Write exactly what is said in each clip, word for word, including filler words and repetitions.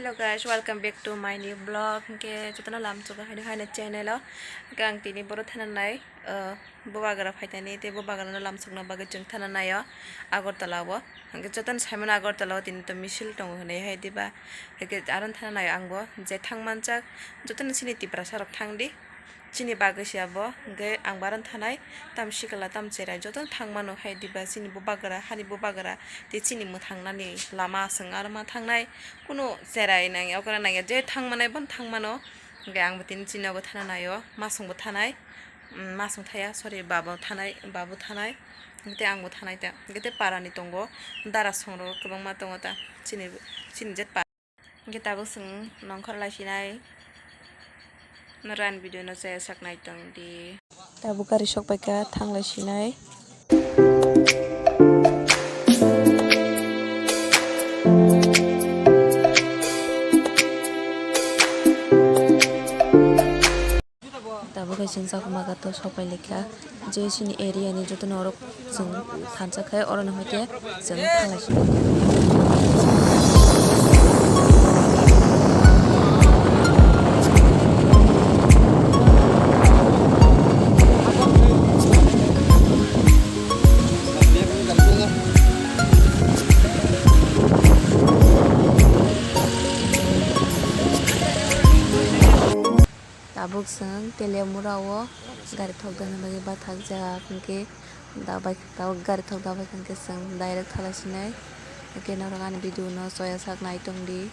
Hello guys, welcome back to my new vlog. Hingke jotono lamsogo haino haino channel o. Hingke ang tini boro thana nai, uh, Bubagra phaitani tei Bubagra no lamsokna bagwi chwng thana naio Agartala o. Hingke jotono saimano Agartala o tini to misil tongo hinwi hai diba. Hingke aro thana naio angbo je thang manjak jotono chini Tiprasa rok thangdi. Chini bagwi se abo, hingke ang baran thanai, tam sikla, tam cherai, joto thang mano hai diba, chini Bubagra, hani Bubagra, tei chini mwthangnani lama aswng aro ma thangnai, kunu cherai nangya, okra nangya, je thang manai, bono thang mano, hingke ang bo tini chini nogo thana naio, masongbo thanai, mm, masong thaya, sorry, babo thanai, babo thanai, hingke angbo thanai ta, hingke tei parani tongo, dara songrok kwbangma tongo ta, chini, chini je pa. Hingke tabuk chwng nongkhor lai sinai. Norok ani video no chaya sak nai tong di. Tabuk gari sok paikha, thang lai sinai. Tabuk hai chwng Chakma Ghat o sok pai laikha, je chini area ni joto norok chwng thansa khe oro no hai khe chwng thanglai si. Tabuk chwng Teliamura o gari thok dana bagwi bathakjak, hinkhe da bai, tabuk gari thok da bai kha hinkhe chwng direct thalai sinai. Hinkhe norok ani video no choya sak nai tong di.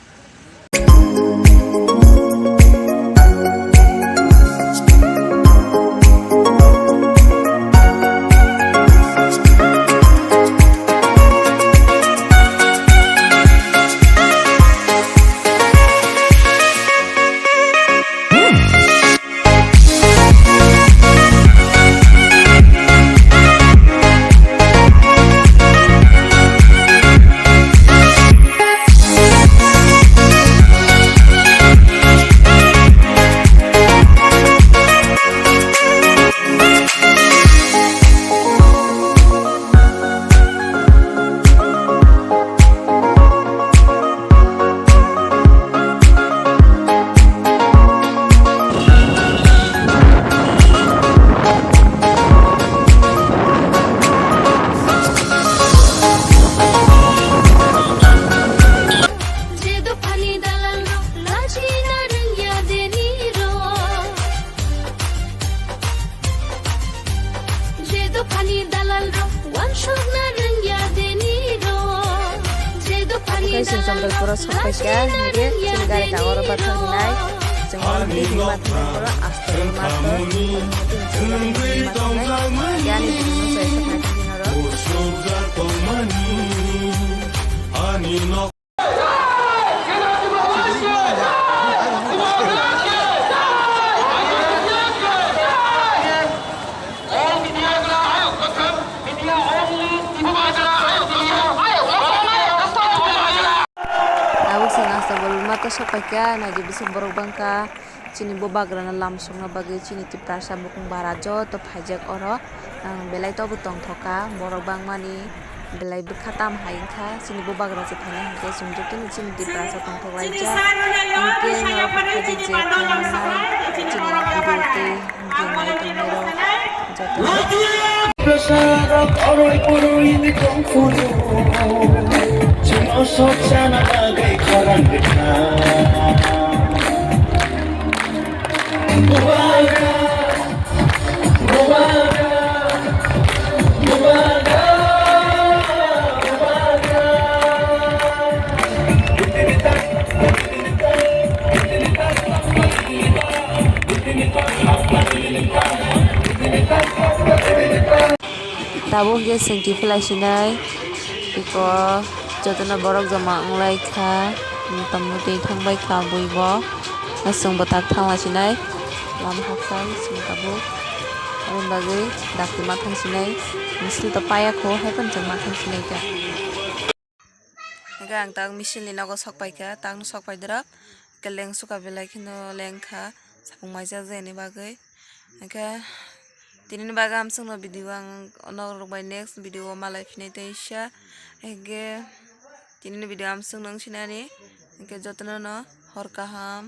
Je dophani dalal rok lachina rwngya deni rok. Je dophani dalal rok wansokna rwngya deni rok. Je dophani Okai sing dalal Sambalpura rok sokpaikha, lachina hingke rwngya chini gari deni ka oro rok. Bathang hinai. Chwng oro hingke hingma thangnai, oro aste hingma thangnai. Hingke ani bini no chai saknai tini oro. Tabuk se nasta bolma to sopaikha, naidi bising borok bangkha. Chini Bubagrano lamsokna bagwi chini Tiprasa bukung bara joto phaijak oro. Ang belai tobo tongthokha, borok bangmani belai bwkha tam hai wngkha. Chini Bubagra se phainai hinkhe chwng jotono chini Tiprasa tongthok laijak. Hinkhe norok kok khaijak je khaimannai chini video tei hinkhe nai tongnairok jotono. Tabuk hwnkhe chwng kiphilai sinai, eko jotono borok joma wnglaikha, tamo twi thangbaikha buibo, chwngbo tak thangla sinai, lama hakchal chwng tabuk, aboni bagwi dakti ma thang sinai, misil to payakho, haiphano chwng ma thang sinaikha. Hingke ang tak misil ni nogo sok paikha, tak no sok pai dorop, hingke lengsuka belai kheno lengkha, sapung maijak jani bagwi. Hingke tini ni bagwi amsongno video ang norok bai next video o malai phinai teisa. Hingke tini ni video amsongno wng sinani, Hwnkhe jotono no hor kaham.